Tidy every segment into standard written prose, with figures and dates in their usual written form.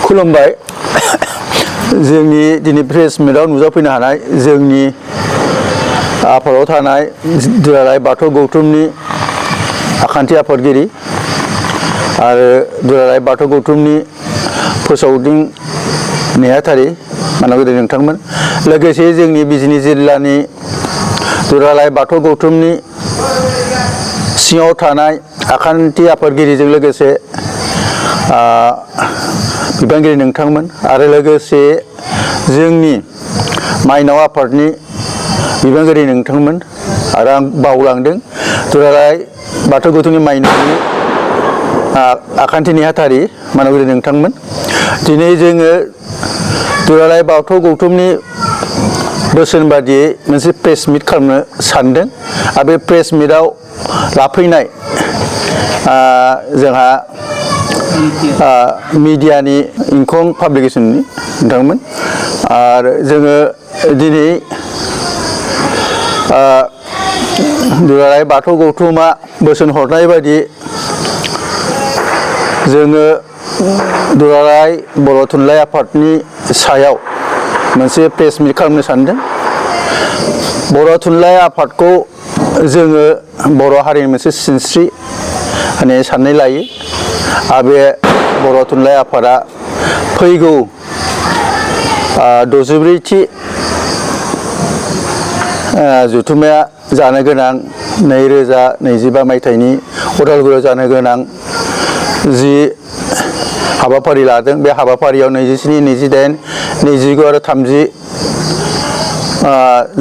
खुलुमबाय जोंनि दिनै प्रेस मिटआव नुजाफैनो हानाय जोंनि आफादाव थानाय दुलाराय बाथौ गौथुमनि आखान्थि आफादगिरि आरो दुलाराय बाथौ गौथुमनि फोसावदिं नेहाथारि मानगोनां नोंथांमोन लोगोसे जोंनि बिजिनि जिल्लानि दुलाराय बाथौ गौथुमनि सिङाव थानाय आखान्थि आफादगिरिजों लोगोसे बिबानगिरि नोंथांमोन आरो लोगोसे जोंनि माइनाव आफादनि बिबानगिरि नोंथांमोन आरो आं बावलांदों दुलाराय बाथौ गौथुमनि माइनावनि आखान्थि नेहाथारि मानगोनां नोंथांमोन दिनै जोङो दुलाराय बाथौ गौथुमनि बोसोन बादियै मोनसे प्रेस मिट खालामनो सानदों आरो बे प्रेस मिटआव लाफैनाय जोंहा मिडियानि इंखं पाब्लिकेसननि नोंथांमोन आरो जोङो दिनै दुलाराय बाथौ गौथुमा बोसोन हरनाय बायदि जोङो दुलाराय बर' थुनलाइ आफादनि सायाव मोनसे प्रेस मिट खालामनो सानदों बर' थुनलाइ आफादखौ जोङो बर' हारिनि मोनसे सिनस्रि होननानै साननाय लायो आरो बे बर' थुनलाइ आफादा फैगौ 64थि जथुम्माया जानो गोनां 2025 मायथाइनि उदालगुरियाव जानो गोनां जि हाबाफारि लादों बे हाबाफारियाव 27, 28, 29 आरो 30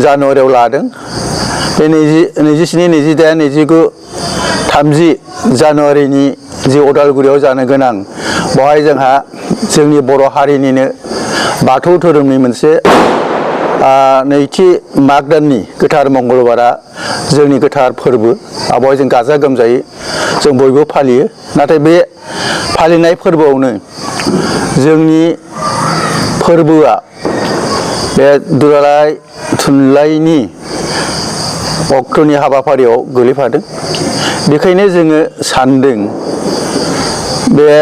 जानुवारियाव लादों बे 27, 28, 29, 30 जानुवारिनि जि उदालगुरियाव जानो गोनां बेवहाय जोंहा जोंनि बर' हारिनिनो बाथौ धोरोमनि मोनसे नैथि माग दाननि गोथार मंगलबारा जोंनि गोथार फोरबो बेवहाय जों गाजा गोमजायै जों बयबो फालियो नाथाय बे फालिनाय फोरबोआवनो जोंनि फोरबोआ बे दुलाराय थुनलाइनि अक्ट'नि हाबाफारियाव गोलैफादों बेखायनो जोङो सानदों बे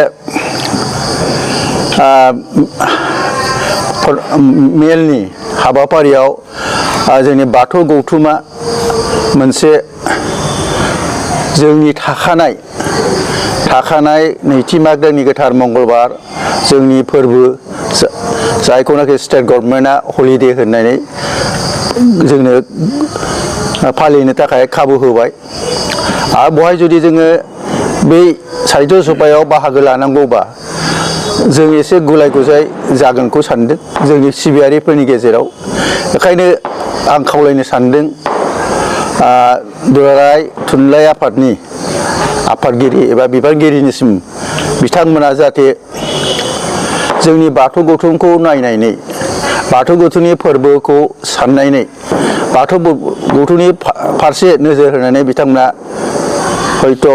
मेलनि हाबाफारियाव जोंनि बाथौ गौथुमा मोनसे जोंनि थाखानाय नैथि माग दाननि गोथार मंगलबार जोंनि फोरबो जायखौनाखि स्टेट गभर्नमेन्टआ हलिडे होननानै जोंनो फालिनो थाखाय खाबु होबाय आरो बेवहाय जुदि जोङो बै साहित्य सभायाव बाहागो लानांगौबा जों एसे गुलाय गुजाय जागोनखौ सानदों जोंनि सिबियारिफोरनि गेजेराव बेखायनो आं खावलायनो सानदों दुलाराय थुनलाइ आफादनि आफादगिरि एबा बिबानगिरिनिसिम बिथांमोना जाहाथे जोंनि बाथौ गौथुमखौ नायनानै बाथौ गौथुमनि फोरबोखौ साननानै बाथौ गौथुमनि फारसे नोजोर होनानै बिथांमोना हयथ'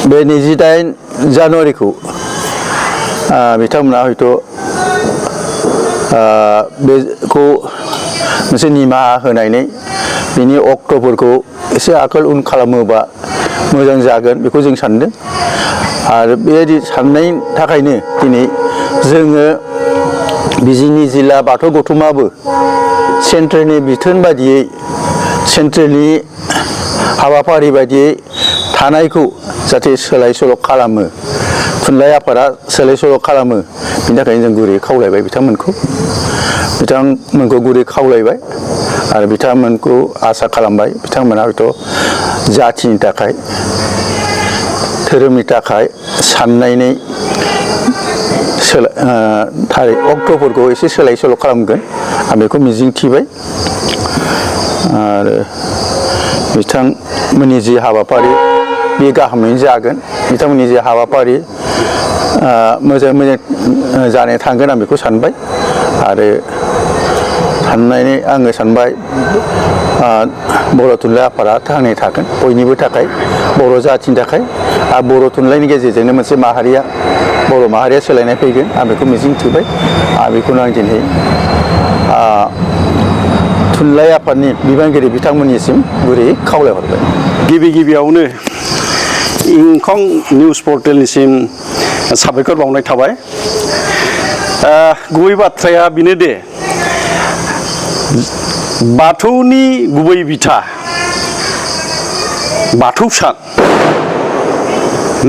बे 28 जानुवारिखौ बिथांमोना हयथ' बेखौ मोनसे निमाहा होनानै बिनि अक्ट'फोरखौ एसे आगोल उन खालामोबा मोजां जागोन बेखौ जों सानदों आरो बेबायदि साननायनि थाखायनो दिनै जोङो बिजिनि जिल्ला बाथौ गौथुमाबो सेन्ट्रेलनि बिथोन बायदियै सेन्ट्रेलनि हाबाफारि बायदियै थानायखौ जाहाथे सोलाय सोल' खालामो थुनलाइ आफादा सोलाय सोल' खालामो बिनि थाखायनो जों गुरै खावलायबाय बिथांमोनखौ गुरै खावलायबाय आरो बिथांमोनखौ आसा खालामबाय बिथांमोना हयथ' जाथिनि थाखाय धोरोमनि थाखाय साननानै थारिख अक्ट'फोरखौ एसे सोलाय सोल' खालामगोन आं बेखौ मिजिंथिबाय आरो बिथांमोननि जि हाबाफारि बे गाहामैनो जागोन बिथांमोननि जि हाबाफारि मोजां जानानै थांगोन आं बेखौ सानबाय आरो साननानै आङो सानबाय बर' थुनलाइ आफादा थांनानै थागोन बयनिबो थाखाय बर' जाथिनि थाखाय आरो बर' थुनलाइनि गेजेरजोंनो मोनसे बर' माहारिया सोलायनाय फैगोन आं बेखौ मिजिंथिबाय आरो बेखौनो आं दिनै थुनलाइ आफादनि बिबानगिरि बिथांमोननिसिम गुरैयै खावलायहरबाय। गिबियावनो इंखं निउस पर्टेलनिसिम साबायखर बावनाय थाबाय गुबै बाथ्राया बेनो दे बाथौनि गुबै बिथा बाथौ सान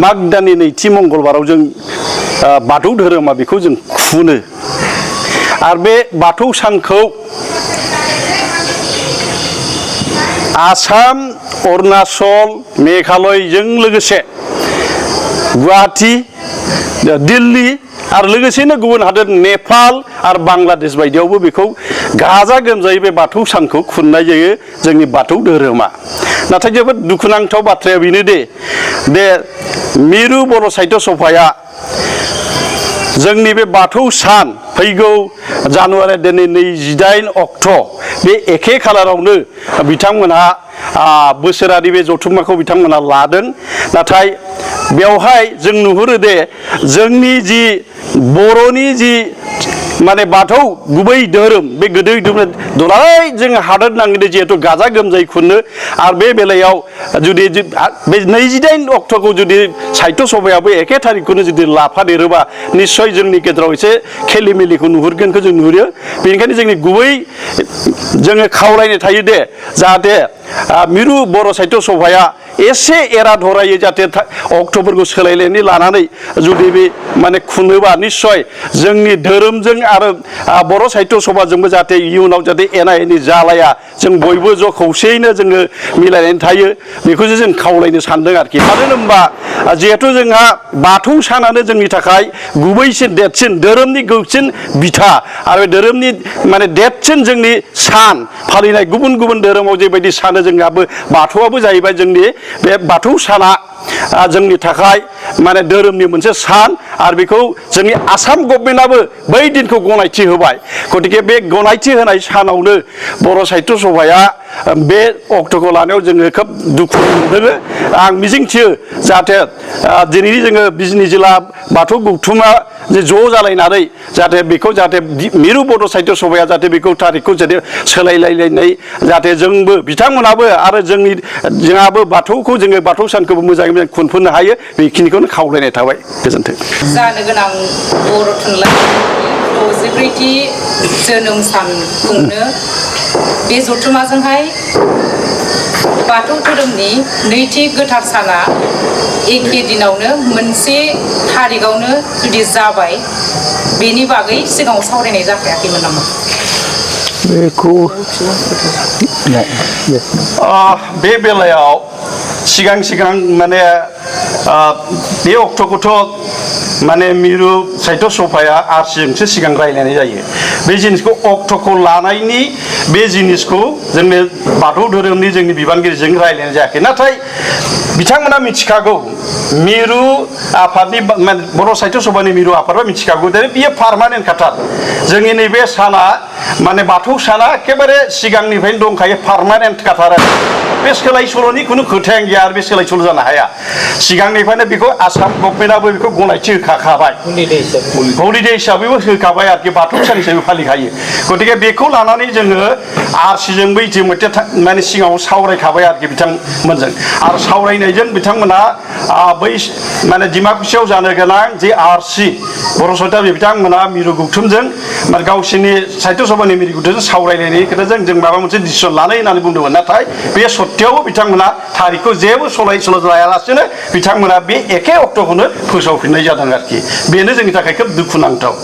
माग दाननि नैथि मंगलबाराव जों बाथौ धोरोमा बेखौ जों खुनो आरो बे बाथौ सानखौ आसाम अरुणाचल मेघालयजों लोगोसे गुवाहाटी दिल्ली आरो लोगोसेनो गुबुन हादोर नेपाल आरो बांलादेश बायदियावबो बेखौ गाजा गोमजायै बे बाथौ सानखौ खुंनाय जायो जोंनि बाथौ धोरोमा नाथाय जोबोद दुखुनांथाव बाथ्राया बेनो दे मिरु बर' साहित्य सभाया जोंनि बे बाथौ सान फैगौ जानुवारि दाननि 28 अक्ट' बे एखे खालारावनो बिथांमोनहा बोसोरारि बे जथुम्माखौ बिथांमोनहा लादों नाथाय बेवहाय जों नुहुरो दे जोंनि जि बर'नि जि माने बाथौ गुबै धोरोम बे गोदै धोरोम दुलाराय जों हादोर नाङैनो जिहेतु गाजा गोमजायै खुंनो आरो बे बेलायाव जुदि बे 28 अक्ट'खौ जुदि साहित्य सभायाबो एखे थारिखखौनो जुदि लाफादेरोबा निस्सय जोंनि गेजेराव एसे खेलिमेलिखौ नुहुरगोनखौ जों नुहुरो बेनिखायनो जोंनि गुबै जोङो खावलायनाय थायो दे जाहाथे मिरु बर' साहित्य सभाया एसे एरा धरायै जाहाथे अक्ट'फोरखौ सोलायलायनानै लानानै जुदि बे माने खुङोबा निस्सय जोंनि धोरोमजों आरो बर' साहित्य सभाजोंबो जाहाथे इयुनाव जाहाथे एना एनि जालाया जों बयबो ज' खौसेयैनो जोङो मिलायनानै थायो बेखौसो जों खावलायनो सानदों आरोखि मानो होनबा जिहेथु जोंहा बाथौ सानानो जोंनि थाखाय गुबैसिन देरसिन धोरोमनि गौसिन बिथा आरो धोरोमनि माने देरसिन जोंनि सान फालिनाय गुबुन गुबुन धोरोमाव जेबायदि सानो जोंहाबो बाथौआबो जाहैबाय जोंनि बे बाथौ साना जोंनि थाखाय माने धोरोमनि मोनसे सान आरो बेखौ जोंनि आसाम गभर्नमेन्टआबो बै दिनखौ गनायथि होबाय गतिके बे गनायथि होनाय सानावनो बर' साहित्य सभाया बे अक्ट'खौ लानायाव जोङो खोब दुखु मोनदों आं मिजिंथियो जाहाथे दिनैनि जोङो बिजनि जिल्ला बाथौ गौथुमा जे ज' जालायनानै जाहाथे बेखौ जाहाथे मिरु बर' साहित्य सभाया जाहाथे बेखौ थारिखखौ जाहाथे सोलायलायलायनाय जाहाथे जोंबो बिथांमोनाबो आरो जोंहाबो बाथौखौ जोङो बाथौ सानखौबो मोजाङै मोजां खुंफुंनो हायो बेखिनिखौनो खावलायनाय थाबाय गोजोन्थों जानो गोनां बर' थुनलाइ 64थि जोनोम सान खुंनो बे जथुम्माजोंहाय बाथौ धोरोमनि नैथि गोथार साना एखे दिनावनो मोनसे थारिखआवनो जुदि जाबाय बेनि बागै सिगाङाव सावरायनाय जाखायाखैमोन नामा बेखौ बे बेलायाव सिगां माने बे अक्ट'खौथ' माने मिरु साहित्य सभाया आरसिजोंसो सिगां रायलायनाय जायो बे जिनिसखौ अक्ट'खौ लानायनि बे जिनिसखौ जोंनि बाथौ धोरोमनि जोंनि बिबानगिरिजों रायलायनाय जायाखै नाथाय बिथांमोना मिथिखागौ मिरु आफादनि बर' साहित्य सभानि मिरु आफादा मिथिखागौ दे बियो पारमानेन्ट खाथार जोंनि नैबे साना माने बाथौ साना एखेबारे सिगांनिफ्रायनो दंखायो पारमानेन्ट खाथार बे सोलाय सोल'नि खुनु खोथायानो गैया आरो बे सोलाय सोल' जानो हाया सिगांनिफ्रायनो बेखौ आसाम गभर्नमेन्टआबो बेखौ गनायथि होखाबाय हलिडे हिसाबैबो होखाबाय आरोखि बाथौ सान हिसाबै फालिखायो गतिके बेखौ लानानै जोङो आरसिजोंबो इतिमध्य माने सिगाङाव सावरायखाबाय आरोखि बिथांमोनजों आरो सावरायनायजों बिथांमोना बै माने डिमाकुसियाव जानो गोनां जे आरसि बर' साहित्य बिथांमोना मिरु गौथुमजों माने गावसोरनि साहित्य सभानि मिरु गौथुमजों सावरायनायनि खोथाजों जों माबा मोनसे डिसिसन लानाय होननानै बुंदोंमोन नाथाय बे सत्यावबो बिथांमोना थारिखखौ जेबो सोलाय सोल' लायालासेनो बिथांमोना बे एखे अक्ट'खौनो फोसावफिननाय जादों आरोखि बेनो जोंनि थाखाय खोब दुखुनांथाव